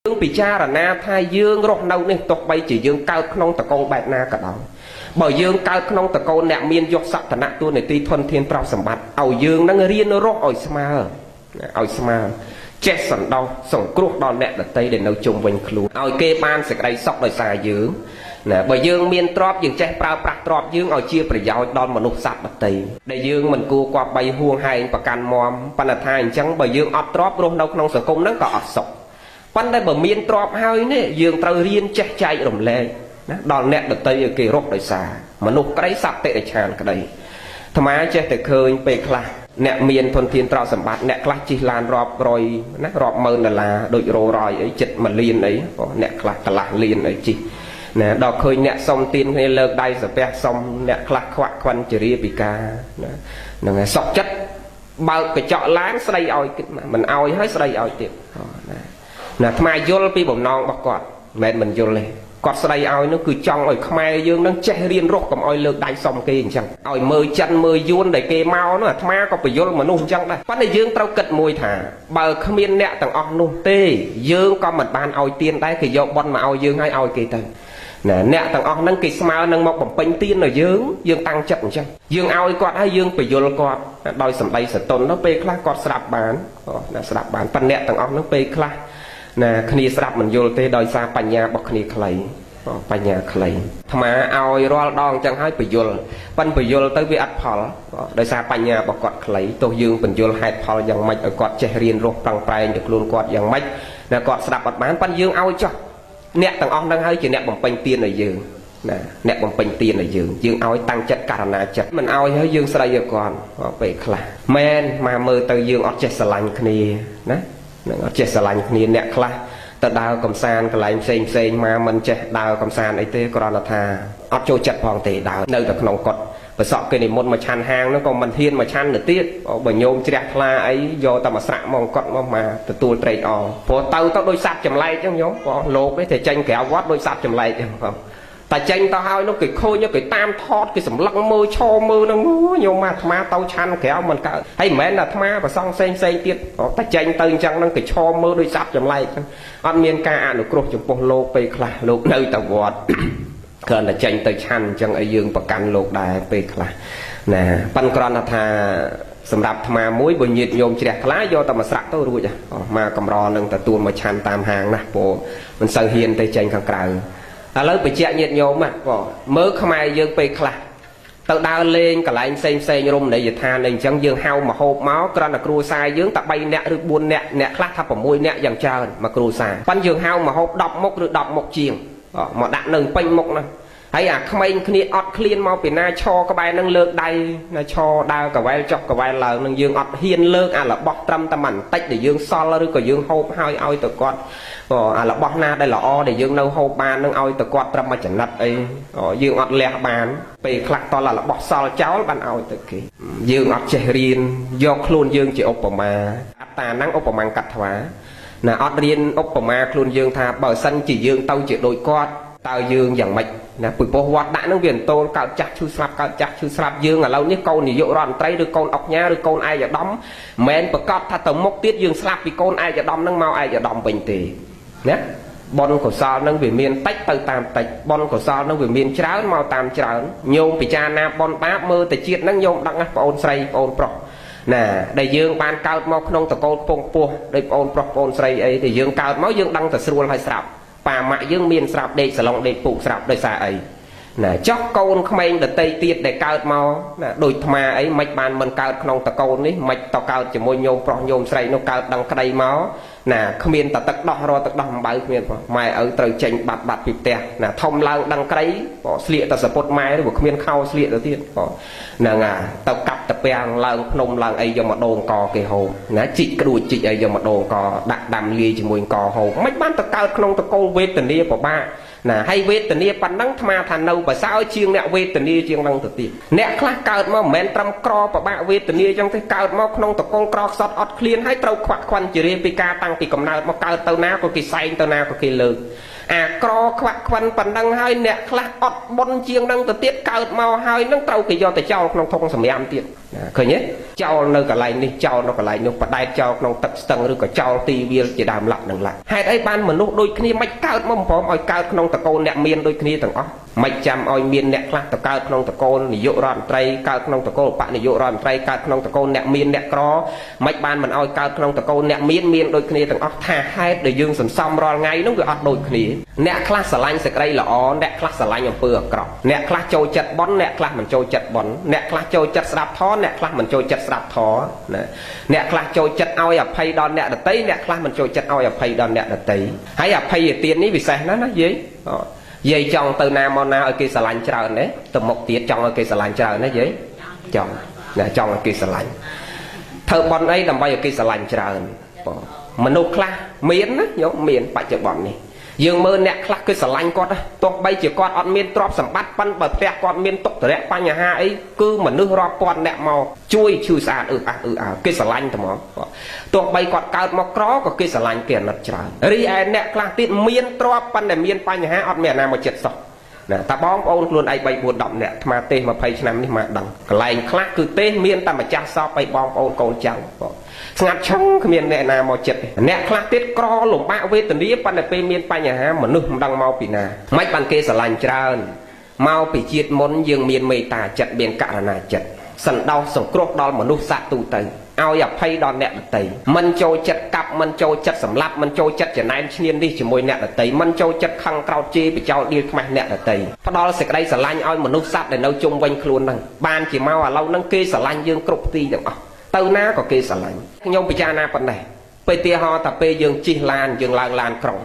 យើងពិចារណាថាយើងរស់នៅនេះទោះបីជាយើងកើតក្នុងតកូលបែបណាក៏ដោយបើយើងកើតក្នុងតកូលអ្នកមានយសសក្តនៈទួនាទីធនធានទ្រព្យសម្បត្តិឲ្យយើងនឹងរៀនរស់ឲ្យស្មើឲ្យស្មើចេះសន្តោសសង្គ្រោះដល់អ្នកដតីដែលនៅជុំវិញខ្លួនឲ្យគេបានសេចក្តីសុខដោយសារយើងណាបើយើងមានទ្រព្យយើងចេះប្រើប្រាស់ទ្រព្យយើងឲ្យជាប្រយោជន៍ដល់មនុស្សសត្វដតីដែលយើងមិនគួរគប្បីហួងហែងប្រកាន់មមប៉ុន្តែថាអញ្ចឹងបើយើងអត់ទ្រព្យរស់នៅក្នុងសង្គមហ្នឹងក៏អត់សុខប៉ុន្តែបើមានទ្រព្យហើយនេះយើងត្រូវរៀនចេះចែករំលែកណាដល់អ្នកដតីឲ្យគេរស់ដោយសារមនុស្សក្តីសត្វតិរិឆានក្តីអាត្មាចេះតែឃើញពេលខ្លះអ្នកមានធនធានទ្រព្យសម្បត្តិអ្នកខ្លះជិះឡានរាប់រយណារាប់ម៉ឺនដុល្លារដូចរោរយអីចិត្ត1លានអីអ្នកខ្លះកន្លះលានអីជិះណាដល់ឃើញអ្នកសុំទានគ្នាលើកដៃសាពះសុំអ្នកខ្លះខ្វាក់ខ្វិនជារាពិការណាហ្នឹងហើយសុកចិត្តបើកកញ្ចក់ឡានស្ដីឲ្យគិតមិនឲ្យហើយស្ដីឲ្យទៀតណាណាអាត្មាយល់ពីបំណងរបស់គាត់មិនមែនមិនយល់ទេគាត់ស្ដីឲ្យនោះគឺចង់ឲ្យខ្មែរយើងនឹងចេះរៀនរស់កុំឲ្យលើកដៃសុំគេអញ្ចឹងឲ្យមើលចិនមើលយួនដែលគេមកនោះអាត្មាក៏បញ្យល់មនុស្សអញ្ចឹងដែរប៉ុន្តែយើងត្រូវគិតមួយថាបើគ្មានអ្នកទាំងអស់នោះទេយើងក៏មិនបានឲ្យទានដែរគេយកបុណ្យមកឲ្យយើងហើយឲ្យគេទៅណាអ្នកទាំងអស់ហ្នឹងគេស្មើនឹងមកបំពេញទានឲ្យយើងយើងតាំងចិត្តអញ្ចឹងយើងឲ្យគាត់ហើយយើងបញ្យល់គាត់ដោយសម្ដីសតុនទៅពេលខ្លះគាត់ស្ដាប់បានណាស្ដាប់បានប៉ុន្តែអ្នកទាំងអស់ហ្នឹងពេលខ្លះណាគ្នាស្ដាប់មិនយល់ទេដោយសារបញ្ញារបស់គ្នាខ្លីបញ្ញាខ្លីអាត្មាឲ្យរាល់ដងអញ្ចឹងហើយបញ្យល់ប៉ិនបញ្យល់ទៅវាអត់ផលដោយសារបញ្ញារបស់គាត់ខ្លីទោះយើងបញ្យល់ហេតុផលយ៉ាងម៉េចឲ្យគាត់ចេះរៀនរស់ប្រឹងប្រែងទៅខ្លួនគាត់យ៉ាងម៉េចណាគាត់ស្ដាប់អត់បានប៉ិនយើងឲ្យចុះអ្នកទាំងអស់ហ្នឹងហើយជាអ្នកបំពេញទានឲ្យយើងណាអ្នកបំពេញទានឲ្យយើងយើងឲ្យតាំងចិត្តករណាចិត្តមិនឲ្យហើយយើងស្ដីឲ្យគាត់ពេលខ្លះមែនមកមើលទៅយើងអត់ចេះស្រឡាញ់គ្នាណានឹងអត់ចេះស្រឡាញ់គ្នាអ្នកខ្លះទៅដើរកំសាន្តកន្លែងផ្សេងផ្សេងមកមិនចេះដើរកំសាន្តអីទេគ្រាន់តែថាអត់ចូលចិត្តផងទេដើរនៅតែក្នុងកុដិប្រសក់គេនិមន្តមកឆាន់ហាងហ្នឹងក៏មិនហ៊ានមកឆាន់ទៅទៀតបើញោមជ្រះថ្លាអីយកតែមកស្រាក់មកកុដមកមកទទួលត្រេកអរព្រោះទៅទៅដូចសត្វចម្លែកចឹងញោមបងលោកនេះតែចេញក្រៅវត្តដូចសត្វចម្លែកចឹងបងតែចេញទៅហើយនោះគេឃើញគេតាមថតគេសម្លឹងមើលឈរមើលហ្នឹងញោមអាត្មាទៅឆាន់ក្រៅមិនកើតហើយមិនមែនអាត្មាប្រសងផ្សេងផ្សេងទៀតតែចេញទៅអញ្ចឹងហ្នឹងគេឈរមើលដូចសត្វចម្លែកចឹងអត់មានការអនុគ្រោះចំពោះលោកពេលខ្លះលោកនៅតែវត្តគ្រាន់តែចេញទៅឆាន់អញ្ចឹងឲ្យយើងប្រកាន់លោកដែរពេលខ្លះណាប៉ិនគ្រាន់តែថាសម្រាប់អាត្មាមួយបើញាតិញោមជ្រះថ្លាយកតែមកស្រាក់ទៅរួចមកកម្រនឹងទទួលមកឆាន់តាមហាងណាព្រោះមិនសូវហ៊ានទៅចេញខាងក្រៅឥឡូវបញ្ជាក់ញាតិញោមបងមើលខ្មែរយើងពេលខ្លះទៅដើរលេងកន្លែងផ្សេងផ្សេងរមណីយដ្ឋានអីអញ្ចឹងយើងហៅមកហូបមកគ្រាន់តែគ្រួសារយើងតែ3នាក់ឬ4នាក់អ្នកខ្លះថា6នាក់យ៉ាងច្រើនមកគ្រួសារប៉ិនយើងហៅមកហូប10មុខឬ10មុខជាងមកដាក់នៅពេញមុខហ្នឹងហើយអាក្មេងគ្នាអត់ឃ្លានមកពីណាឈរក្បែរនឹងលើកដៃណាឈរដើរកវែលចុះកវែលឡើងនឹងយើងអត់ហ៊ានលើកអារបស់ត្រឹមតែបន្តិចដែលយើងសល់ឬក៏យើងហូបហើយឲ្យទៅគាត់អារបស់ណាដែលល្អដែលយើងនៅហូបបាននឹងឲ្យទៅគាត់ត្រឹមមួយចំណិតអីយើងអត់លះបានពេលខ្លះតលរបស់សល់ចោលបានឲ្យទៅគេយើងអត់ចេះរៀនយកខ្លួនយើងជាឧបមាអត្តាហ្នឹងឧបមាកត្វាណាអត់រៀនឧបមាខ្លួនយើងថាបើសិនជាយើងទៅជាដូចគាត់តើយើងយ៉ាងម៉េចណាពីព្រោះវត្តដាក់នឹងវាអន្តូលកើតចាស់ឈឺស្លាប់កើតចាស់ឈឺស្លាប់យើងឥឡូវនេះកូននាយករដ្ឋមន្ត្រីឬកូនអុកញ៉ាឬកូនឯកឧត្តមមិនប្រកាសថាទៅមុខទៀតយើងស្លាប់ពីកូនឯកឧត្តមនឹងមកឯកឧត្តមវិញទេណាបុណ្យកុសលនឹងវាមានតិចទៅតាមតិចបុណ្យកុសលនឹងវាមានច្រើនមកតាមច្រើនញោមពិចារណាបុណ្យបាបមើលតែជាតិនឹងញោមដឹងណាបងអូនស្រីបងអូនប្រុសណាដែលយើងបានកើតមកក្នុងតកូលខ្ពង់ខ្ពស់ដូចបងអូនប្រុសបងអូនស្រីអីដែលយើងកើតមកយើងដឹងតែស្រួលហើយស្រាប់ប៉ាម៉ាក់យើងមានស្រាប់ដេកសាឡុងដេកពូកស្រាប់ដោយសារអីណាចោះកូនក្មេងដតីទៀតដែលកើតមកណាដូចថ្មអីមិនបានមិនកើតក្នុងតកូលនេះមិនតកើតជាមួយញោមប្រុសញោមស្រីនោះកើតដឹងក្តីមកណាគ្មានតទឹកដោះរទឹកដោះអំបៅគ្មានផងម៉ែឪត្រូវចេញបាត់បាត់ពីផ្ទះណាធំឡើងដឹងក្តីបងស្លៀកតែសពុតម៉ែឬគ្មានខោស្លៀកទៅទៀតបងហ្នឹងអាទៅកាប់តាពាំងឡើងភ្នំឡើងអីយកមកដូងកគេហូបណាជីកក្ដួចជីកអីយកមកដូងកដាក់ដាំលាយជាមួយកហូបមិនបានទៅកើតក្នុងតកូលវេទនាពិបាកណាហើយវេទនាប៉ុណ្ណឹងអាត្មាថានៅប្រសើរជាងអ្នកវេទនាជាងនឹងទៅទៀតអ្នកខ្លះកើតមកមិនមែនត្រឹមក្រពិបាកវេទនាអញ្ចឹងទេកើតមកក្នុងតកូលក្រខ្សត់អត់ឃ្លានហើយត្រូវខ្វាក់ខ្វាន់ជារាពីការតាំងពីកំណើតមកកើតទៅណាក៏គេសែងទៅណាក៏គេលើកអាក្រខ្វាក់ខ្វិនប៉ុណ្ណឹងហើយអ្នកខ្លះអត់បុណ្យជាងនឹងទៅទៀតកើតមកហើយនឹងត្រូវគេយកទៅចោលក្នុងធុងសម្រាមទៀត ឃើញទេចោលនៅកន្លែងនេះចោលនៅកន្លែងនោះបដែតចោលក្នុងទឹកស្ទឹងឬក៏ចោលទីវាលជាដើមឡាក់នឹងឡាក់ហេតុអីបានមនុស្សដូចគ្នាមិនកើតមកព្រមឲ្យកើតក្នុងតកូលអ្នកមានដូចគ្នាទាំងអស់មិនចាំឲ្យមានអ្នកខ្លះទៅកើតក្នុងតកូលនាយករដ្ឋមន្ត្រីកើតក្នុងតកូលបនាយករដ្ឋមន្ត្រីកើតក្នុងតកូលអ្នកមានអ្នកក្រមិនបានមិនឲ្យកើតក្នុងតកូលអ្នកមានមានដូចគ្នាទាំងអស់ថាហេតុដែលយើងសន្សំរាល់ថ្ងៃនោះវាអត់ដូចគ្នាអ្នកខ្លះស្រឡាញ់សេចក្តីល្អអ្នកខ្លះស្រឡាញ់អំពើអាក្រក់អ្នកខ្លះចូលចិត្តបុណ្យអ្នកខ្លះមិនចូលចិត្តបុណ្យអ្នកខ្លះចូលចិត្តស្ដាប់ធម៌អ្នកខ្លះមិនចូលចិត្តស្ដាប់ធម៌ណាអ្នកខ្លះចូលចិត្តឲ្យអភ័យដល់អ្នកដទៃអ្នកខ្លះមិនចូលចិត្តឲ្យអភ័យដល់អ្នកដទៃហើយអភ័យទាននេះពិសេសណាស់ណាយាយយាយចង់ទៅណាមកណាឲ្យគេស្រឡាញ់ច្រើនទេទៅមុខទៀតចង់ឲ្យគេស្រឡាញ់ច្រើនណាយាយចង់ណាចង់ឲ្យគេស្រឡាញ់ធ្វើបុណ្យអីដើម្បីឲ្យគេស្រឡាញ់ច្រើនបងមនុស្សខ្លះមានណាយកមានបច្ចុប្បន្ននេះយើងមើលអ្នកខ្លះគឺស្រឡាញ់គាត់ទោះបីជាគាត់អត់មានទ្រព្យសម្បត្តិប៉ុន្តែបើផ្ទះគាត់មានទុក្ខធរៈបញ្ហាអីគឺមនុស្សរាប់ពាន់អ្នកមកជួយឈឺស្អាតអឺអះអឺអើគេស្រឡាញ់តែហ្មងទោះបីគាត់កើតមកក្រក៏គេស្រឡាញ់គេអាណិតច្រើនរីឯអ្នកខ្លះទៀតមានទ្រព្យប៉ុន្តែមានបញ្ហាអត់មានអាណាមកចិត្តសោះណាតាបងប្អូនខ្លួនឯង3 4 10នាក់អាត្មាទេស20ឆ្នាំនេះមកដឹងកន្លែងខ្លះគឺទេសមានតែម្ចាស់សពឲ្យបងប្អូនកូនចៅបងស្ងាត់ឆឹងគ្មានអ្នកណាមកចិត្តអ្នកខ្លះទៀតក្រលំបាកវេទនាប៉ុន្តែពេលមានបញ្ហាមនុស្សមិនដឹងមកពីណាមិនបានគេស្រឡាញ់ច្រើនមកពីជាតិមុនយើងមានមេត្តាចិត្តមានករណាចិត្តសន្តោសសង្គ្រោះដល់មនុស្សសត្វទូទៅឲ្យអភ័យដល់អ្នកដទៃមិនចូលចិត្តកាប់មិនចូលចិត្តសម្លាប់មិនចូលចិត្តចំណែនឈ្នាននេះជាមួយអ្នកដទៃមិនចូលចិត្តខឹងក្រោតជេរបចោលដៀលខ្មាស់អ្នកដទៃផ្ដល់សេចក្តីស្រឡាញ់ឲ្យមនុស្សសត្វដែលនៅជុំវិញខ្លួនហ្នឹងបានជាមកឥឡូវហ្នឹងគេស្រឡាញ់យើងគ្រប់ទីទាំងអស់ទៅណាក៏គេស្រឡាញ់ខ្ញុំពិចារណាប៉ុណ្ណេះពេលទីហោតែពេលយើងជិះឡានយើងឡើងឡានក្រុង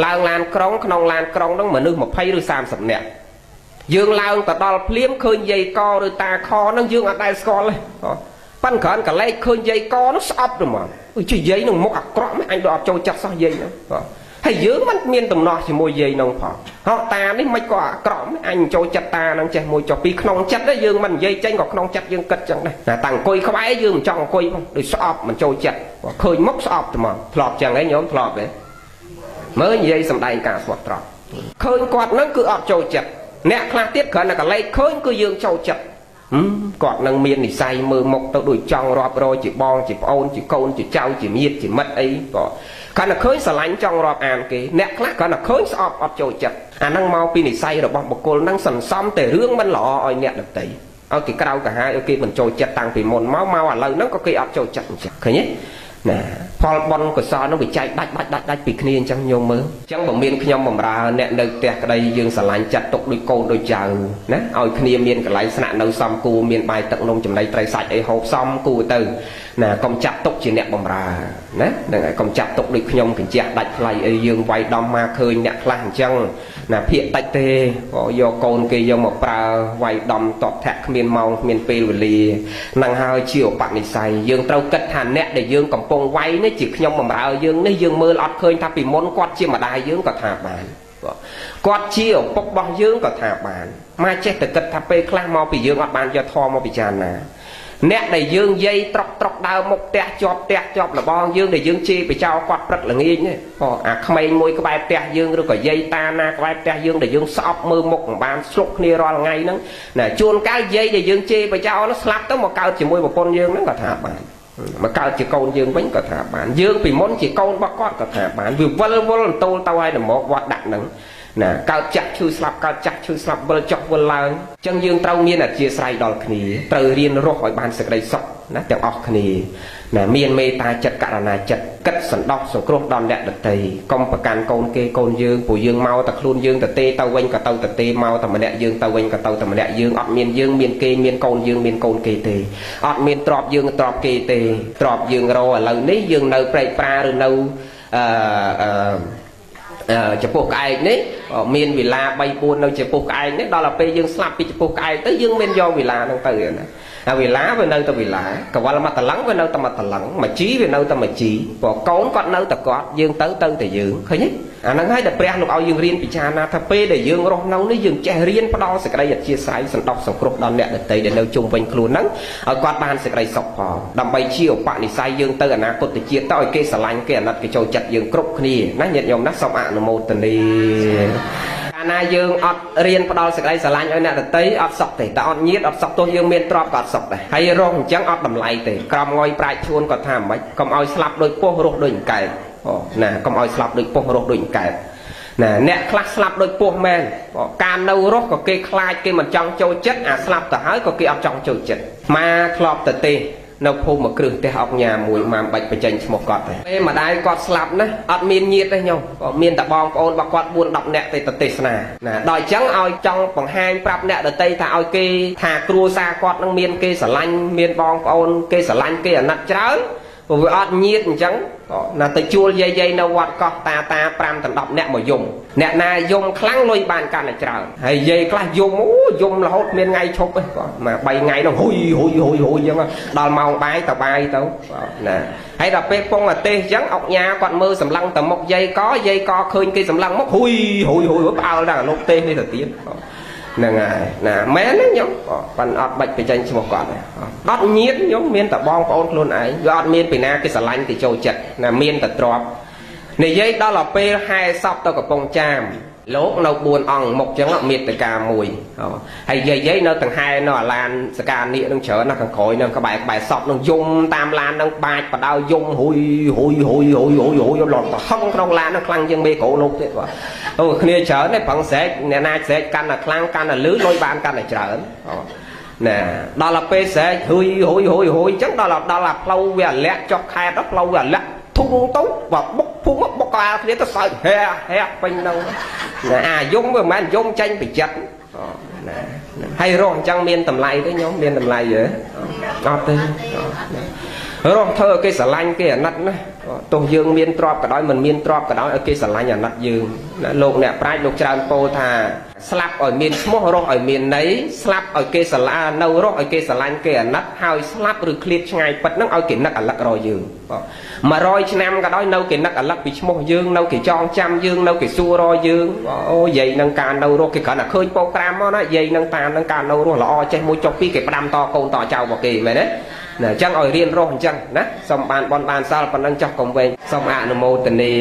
ឡើងឡានក្រុងក្នុងឡានក្រុងហ្នឹងមនុស្ស20ឬ30នាក់យើងឡើងទៅដល់ភ្លាមឃើញយាយកឬតាខហ្នឹងយើងអត់ដែលស្គាល់ទេប៉ិនគ្រាន់កលែកឃើញយាយកនោះស្អប់ទៅហ្មងអឺជិះយាយនឹងមុខអាក្រក់មិនអញដូចអត់ចូលចិត្តសោះយាយហ្នឹងបាទហើយយើងមិនមានតំណោះជាមួយយាយហ្នឹងផងហោះតានេះមិនក៏អាក្រក់មិនអញចូលចិត្តតាហ្នឹងចេះមួយចុះពីក្នុងចិត្តយើងមិននិយាយចេញក៏ក្នុងចិត្តយើងគិតចឹងដែរតែតាអង្គុយក្បែរយើងមិនចង់អង្គុយផងដូចស្អប់មិនចូលចិត្តឃើញមុខស្អប់ទៅហ្មងធ្លាប់ចឹងហីញោមធ្លាប់ទេមើលនិយាយសំដែងការស្មោះត្រង់ឃើញគាត់ហ្នឹងគឺអត់ចូលចិត្តអ្នកខ្លះទៀតគ្រាន់តែកលែកឃើញគឺយើងចូលចិត្តគាត់នឹងមាននិស័យមើលមុខទៅដូចចង់រាប់រយជាបងជាប្អូនជាកូនជាចៅជាញាតិជាមិត្តអីក៏គ្រាន់តែឃើញស្រឡាញ់ចង់រាប់អានគេអ្នកខ្លះគ្រាន់តែឃើញស្អប់អត់ចូលចិត្តអាហ្នឹងមកពីនិស័យរបស់បុគ្គលហ្នឹងសន្សំតែរឿងមិនល្អឲ្យអ្នកដទៃឲ្យគេក្រៅកាហាយឲ្យគេមិនចូលចិត្តតាំងពីមុនមកឥឡូវហ្នឹងក៏គេអត់ចូលចិត្តអញ្ចឹងឃើញទេណាផលបុណ្យកុសលនោះវាចែកដាច់ដាច់ដាច់ដាច់ពីគ្នាអញ្ចឹងញោមមើលអញ្ចឹងបើមានខ្ញុំបំរើអ្នកនៅផ្ទះក្តីយើងស្រឡាញ់ចាត់ទុកដូចកូនដូចចៅណាឲ្យគ្នាមានកន្លែងស្នាក់នៅសមគួរមានបាយទឹកនំចំណីត្រីសាច់អីហូបសមគួរទៅណាកុំចាត់ទុកជាអ្នកបំរើណាហ្នឹងហើយកុំចាត់ទុកដូចខ្ញុំកញ្ជះដាច់ថ្លៃអីយើងវាយដំមកឃើញអ្នកខ្លះអញ្ចឹងណាភាកតិចទេក៏យកកូនគេយកមកប្រើវាយដំតបធាក់គ្មានម៉ោងគ្មានពេលវេលាហ្នឹងហើយជាឧបនិស្ស័យយើងត្រូវគិតថាអ្នកដែលយើងកំពុងវាយនេះជាខ្ញុំបំរើយើងនេះយើងមើលអត់ឃើញថាពីមុនគាត់ជាម្ដាយយើងក៏ថាបានគាត់ជាឪពុករបស់យើងក៏ថាបានមកចេះតែគិតថាពេលខ្លះមកពីយើងអត់បានយកធម៌មកពិចារណាអ្នកដែលយើងយាយត្រុកត្រុកដើមមុខផ្ទះជាប់ផ្ទះជាប់លបងយើងដែលយើងជេរបចោគាត់ព្រឹកល្ងាចនេះអូអាក្មេងមួយក្បែរផ្ទះយើងឬក៏យាយតាណាក្បែរផ្ទះយើងដែលយើងស្អប់មើលមុខមិនបានស្លុកគ្នារាល់ថ្ងៃហ្នឹងណាជួនកាលយាយដែលយើងជេរបចោនោះស្លាប់ទៅមកកើតជាមួយប្រពន្ធយើងហ្នឹងក៏ថាបានមកកើតជាកូនយើងវិញក៏ថាបានយើងពីមុនជាកូនរបស់គាត់ក៏ថាបានវាវិលវល់អន្ទោលទៅឲ្យដល់មកវត្តដាក់ហ្នឹងណាកើតចាក់ឈឺស្លាប់កើតចាក់ឈឺស្លាប់វិលចុះវិលឡើងអញ្ចឹងយើងត្រូវមានអធិស្ឋានដល់គ្នាត្រូវរៀនរស់ឲ្យបានសេចក្តីសុខណាទាំងអស់គ្នាណាមានមេត្តាចិត្តករណាចិត្តគិតសន្តោសសង្គ្រោះដល់អ្នកដទៃកុំប្រកាន់កូនគេកូនយើងព្រោះយើងមកតែខ្លួនយើងទៅទេទៅវិញក៏ទៅទៅទេមកតែម្នាក់យើងទៅវិញក៏ទៅតែម្នាក់យើងអត់មានយើងមានគេមានកូនយើងមានកូនគេទេអត់មានទ្រព្យយើងទ្រព្យគេទេទ្រព្យយើងរឥឡូវនេះយើងនៅព្រែកប្រាឬនៅអឺចំពោះក្អែកនេះមានវិឡា3 4នៅចំពោះក្អែកនេះដល់ទៅពេលយើងស្លាប់ពីចំពោះក្អែកទៅយើងមានយកវិឡាហ្នឹងទៅណាអាវិឡាវានៅតែវិឡាកវលមកតឡឹងវានៅតែមកតឡឹងមួយជីវានៅតែមួយជីព្រោះកូនគាត់នៅតែគាត់យើងទៅទៅតែយើងឃើញទេអាហ្នឹងហើយដែលព្រះលោកឲ្យយើងរៀនពិចារណាថាពេលដែលយើងរស់នៅនេះយើងចេះរៀនផ្ដល់សេចក្តីអធិស្ឋានសន្តោសសង្គ្រោះដល់អ្នកដទៃដែលនៅជុំវិញខ្លួនហ្នឹងឲ្យគាត់បានសេចក្តីសុខផងដើម្បីជាឧបនិស្ស័យយើងទៅអនាគតជាតិទៅឲ្យគេស្រឡាញ់គេអាណិតគេចូលចិត្តយើងគ្រប់គ្នាណាញាតិញោមណាសូមអនុមោទនា កាលណាយើងអត់រៀនផ្ដល់សេចក្តីស្រឡាញ់ឲ្យអ្នកដទៃអត់សុខទេតែអត់ញាតអត់សុខទោះយើងមានទ្រព្យក៏អត់សុខដែរហើយរស់អញ្ចឹងអត់តម្លៃទេក្រមងយប្រាជ្ញឈួនគាត់ថាម៉េចកុំឲ្យស្លាប់ដូចពស់រស់ដូចអង្កែបអូណាកុំឲ្យស្លាប់ដូចពស់រស់ដូចអង្កែបណាអ្នកខ្លះស្លាប់ដូចពស់មែនការនៅរស់ក៏គេខ្លាចគេមិនចង់ចូលចិត្តអាស្លាប់ទៅហើយក៏គេអត់ចង់ចូលចិត្តមកធ្លាប់ទៅទេនៅភូមិគ្រឹះផ្ទះអុកញ៉ាមួយមកបាច់បញ្ចេញឈ្មោះគាត់ទេពេលម្ដាយគាត់ស្លាប់ណាអត់មានញាតិទេញោមក៏មានតែបងប្អូនរបស់គាត់4 10នាក់ទេទៅទេសនាណាដល់អញ្ចឹងឲ្យចង់បង្ហាញប្រាប់អ្នកដទៃថាឲ្យគេថាគ្រួសារគាត់នឹងមានគេស្រឡាញ់មានបងប្អូនគេស្រឡាញ់គេអាណិតច្រើនព្រោះវាអត់ញាតអញ្ចឹងណាទៅជួលយាយៗនៅវត្តកោះតាតា5ដល់10នាក់មកយំអ្នកណាយំខ្លាំងលុយបានកាន់តែច្រើនហើយយាយខ្លះយំអូយំរហូតមានថ្ងៃឈប់ទេមក3ថ្ងៃនោះហ៊ុយហ៊ុយហ៊ុយហ៊ុយអញ្ចឹងដល់ម៉ោងបាយទៅបាយទៅណាហើយដល់ពេលពងអាទេសអញ្ចឹងអុកញ៉ាគាត់មើលសម្លឹងទៅមុខយាយកយាយកឃើញគេសម្លឹងមកហ៊ុយហ៊ុយហ៊ុយផ្អើលដល់លោកទេសនេះទៅទៀតហ្នឹងហើយណាមែនណាញោមប៉ិនអត់បាច់បញ្ចេញឈ្មោះគាត់ទេអត់ញាតញោមមានតែបងប្អូនខ្លួនឯងវាអត់មានពីណាគេស្រឡាញ់គេចូលចិត្តណាមានតែទ្រព្យនិយាយដល់ដល់ពេលហែសពទៅកំពង់ចាមលោកនៅ4អង្គមុខចឹងមេត្តាមួយហើយយាយៗនៅតង្ហែនៅអាឡានសកានៀកនឹងច្រើនណាស់ខាងក្រោយនឹងក្បែរសពនឹងយំតាមឡាននឹងបាចបដៅយំហ៊ុយហ៊ុយហ៊ុយហ៊ុយហ៊ុយហ៊ុយឡងទៅហឹងក្នុងឡាននឹងខ្លាំងជាងមេក្រូលោកទៀតបាទអូគ្នាច្រើនទេប្រឹងស្រែកអ្នកណាស្រែកកាន់តែខ្លាំងកាន់តែលឺលុយបានកាន់តែច្រើនណាដល់ដល់ពេលស្រែកហ៊ុយហ៊ុយហ៊ុយហ៊ុយចឹងដល់ដល់អាផ្លូវវាអាលាក់ចុះខេតផ្លូវវាអាលាក់ធុងទៅបើបុកភូមិបុកក្បាលគ្នាទៅសើចហែហែពេញហ្នឹងណាអាយំវាមិនមែនយំចេញពីចិត្តណាហើយរស់អញ្ចឹងមានតម្លៃទេញោមមានតម្លៃទេអត់ទេរស់ធ្វើឲ្យគេស្រឡាញ់គេអាណិតណាទោះយើងមានទ្រព្យក៏ដោយមិនមានទ្រព្យក៏ដោយឲ្យគេស្រឡាញ់អាណិតយើងណាលោកអ្នកប្រាជ្ញលោកច្រើនពោលថាស្លាប់ឲ្យមានឈ្មោះរស់ឲ្យមានន័យស្លាប់ឲ្យគេស្រឡាញ់នៅរស់ឲ្យគេស្រឡាញ់គេអាណិតហើយស្លាប់ឬឃ្លាតឆ្ងាយពិតហ្នឹងឲ្យគេនឹកអាលឹករកយើង100ឆ្នាំក៏ដោយនៅគេនឹកអាលឹកពីឈ្មោះយើងនៅគេចងចាំយើងនៅគេសួររកយើងអូយាយនឹងការនៅរស់គេគ្រាន់តែឃើញប្រូក្រាមមកណាយាយនឹងតាមនឹងការនៅរស់ល្អចេះមួយចុះពីរគេផ្ដាំតកូនតចៅរបស់គេមែនទេណាអញ្ចឹងឲ្យរៀនរស់អញ្ចឹងណាសូមបានបនបានសល់ប៉ុណ្ណឹងចោះកុំវែងសូមអនុមោទនា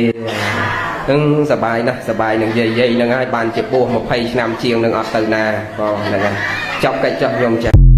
នឹងសบายណាស់សบายនឹងយាយៗនឹងហើយបានជាពោះ20ឆ្នាំជាងនឹងអត់ទៅណាបងហ្នឹងហើយចប់កិច្ចចោះញោមចា